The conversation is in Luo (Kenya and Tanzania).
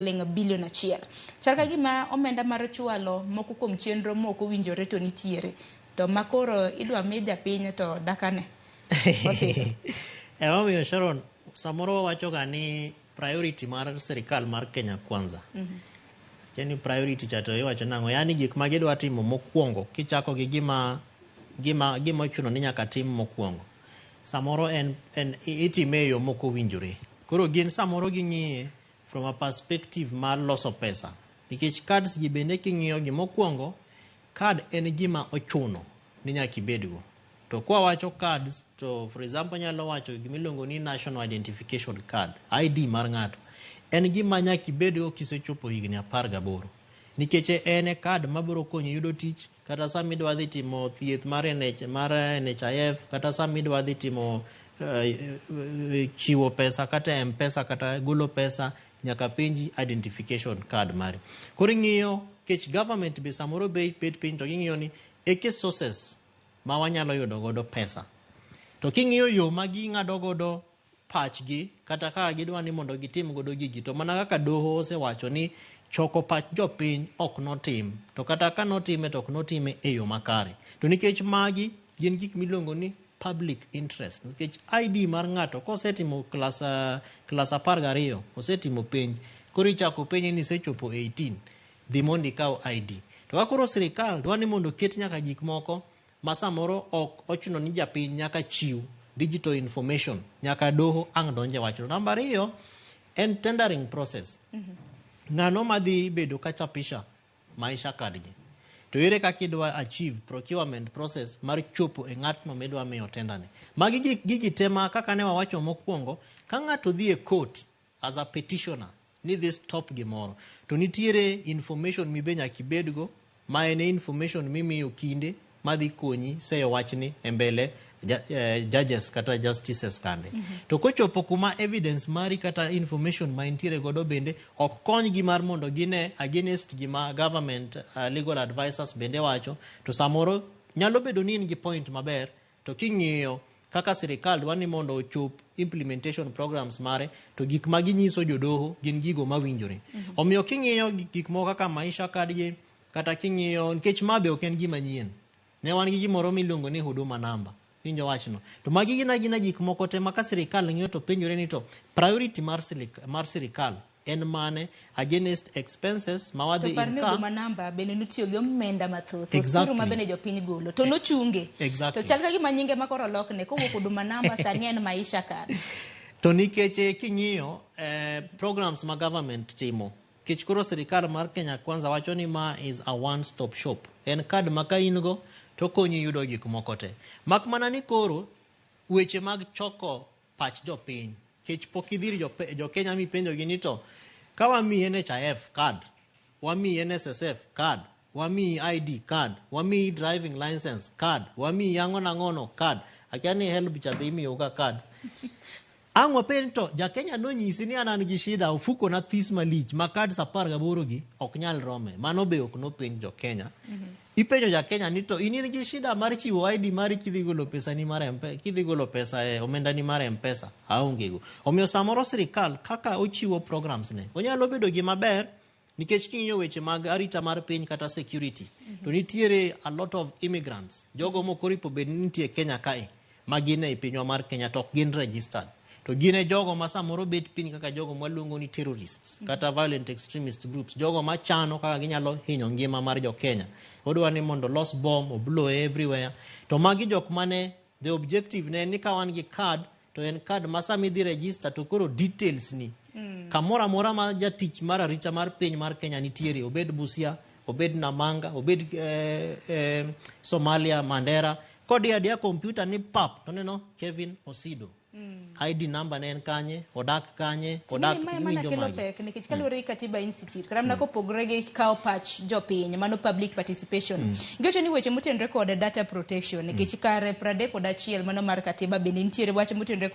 Siling bilion 1. Chal ka gima omenda mar chwalo moko kuom chenro mok owinjore to nitiere. To ma koro idwa mi japiny to dakane. Osidho. Emomiyo, Sharon, samoro wawacho ga ni priority mar sirikal mar Kenya Kwanza. Yani priority cha to iwacho nang'o? Yani gik ma gidwa timo mokwongo kichako gi gima ochuno ni nyaka tim mokwongo. Samoro en itime e yo mok owinjore. Koro gin samoro ging'iye from a perspective mar loso pesa. Nikech cards gi bende king'iyo gi mokwongo, card en gima ochuno ni nyaka ibedgo. To kwa wacho cards, to for example nyalo wacho gimiluongo ni national identification card, ID mar ng'ato. En gima nyaka ibedgo kisechopo higni 18. Nikech en e card mabiro konyi yudo tich, kata sama idwa dhi timo thieth mar NH, mar NHIF, kata sama idwa dhi timo chiwo pesa kata M-Pesa kata golo pesa, nyaka penji identification card mari. Koro ing'iyo kech government be samoro be bet piny to ging'iyo ni eke sources ma wanyalo yudo godo pesa. To king'iyo yo ma ging'ado godo pachgi kata kaka gidwa ni mondo gitim godo gigi, to mana kaka doho osewacho ni choko pach jopiny ok notim, to kata ka notime to ok notime e yo makare. To nikech magi gin gik miluongo ni public interest, nikech ID mar ng'ato kosetimo class 12, osetimo penj, koro ichako penje ni isechopo 18, dhi mondo ikaw ID. To ka koro sirikal dwa ni mondo oket nyaka gik moko ma samoro ok ochuno ni japiny nyaka chiw digital information, nyaka doho ang' donje wachno. Namba 2 en tendering process. Ng'ano madhi bedo ka chapisha Maisha Card gi? To ere kaka idwa achieve procurement process mar chopo e ng'atno midwa miyo tender ni? Magi gigi te ma kaka ne wawacho mokwongo, ka ng'ato dhi e court as a petitioner ni dhi stop gimoro, to nitiere information mibe nyaka ibedgo, ma en information mimiyo kinde madhi konyi seyo wachni e mbele judges kata justices kande. To kochopo kuma evidence mari kata information ma intiere godo bende ok konygi mar mondo gine against gima government legal advisors bende wacho, to samoro nyalo bedo ni in gi point maber, to king'iyo kaka sirikal dwa ni mondo ochop implementation programs mare, to gik ma ginyiso jodoho gin gigo mawinjore. Omiyo king'iyo gik moko kaka Maisha Card gi, kata king'iyo, nikech ma be ok en gima nyien, ne wan gi gimoro miluongo ni Huduma Number, winjo wachno? To magi gin agina gik moko te ma ka sirikal ng'iyo to penjore ni to priority mar sirikal en mane against expenses ma To wadhi par ni incur. Huduma Number bende notiyo gi omenda mathoth. Exactly. Osuru ma bende jopiny golo. To nochunge. Exactly. To chal ka gima nyinge ma koro olokne kowuok Huduma Number sani en Maisha Card. To nikech king'iyo programs ma government timo, kech koro sirikal mar Kenya Kwanza wacho ni ma is a one stop shop. En card ma ka in go to konyi yudo gik moko te. Mak mana ni koro weche mag choko pach jopiny, kech pok idhir jo Kenya mipenjo gi ni to ka wamiyi NHIF card, wamiyi NSSF card, wamiyi ID card, wamiyi driving license card, wamiyi ang'o nang'ono card, akia ni HELB cha be imiyo ga cards. Ang' wapenj to ja Kenya nonyisi ni an gi shida, ofuko na this malich ma cards 18 gi ok nyal rome. Mano be ok nopenj jo Kenya. Ipenjo ja Kenya ni to in gi shida mar chiwo ID mari kidhi golo pesa ni mar M-Pesa, kidhi golo pesa e omenda ni mar M-Pesa, aonge go. Omiyo samoro sirikal kaka ochiwo programs ne, onyalo bedo gima ber, nikech king'iyo weche mag arita mar piny kata security, to nitiere a lot of immigrants, jogo mok oripo bed ni nitie Kenya kae, ma gin ei pinywa mar Kenya to ok gin registered. To gin e jogo ma samoro bet piny kaka jogo mwaluongo ni terrorists kata violent extremist groups, jogo machano kaka ginyalo hinyo ngima mar jo Kenya. Odwa ni mondo los bomb, oblow everywhere. To magi jok mane the objective ne en ni ka wan gi card, to en card ma sama idhi register to koro details ni kamoro amora ma jatich mar arita mar piny mar Kenya nitiere, obed Busia, obed Namanga, obed Somalia, Mandera, kodiyo adiya kompyuta ni pap, to neno Kevin Osido. ID number ne en kanye, odak kanye, odak Mae mana iwinjo kelo magi. pek nikech kaluwore gi Katiba Institute kata mana kopogore gi kawo pach jopiny, mano public participation, giwacho ni weche motenore kod data protection, nikech kare 31 mano mar katiba bende nitiere wach motenore.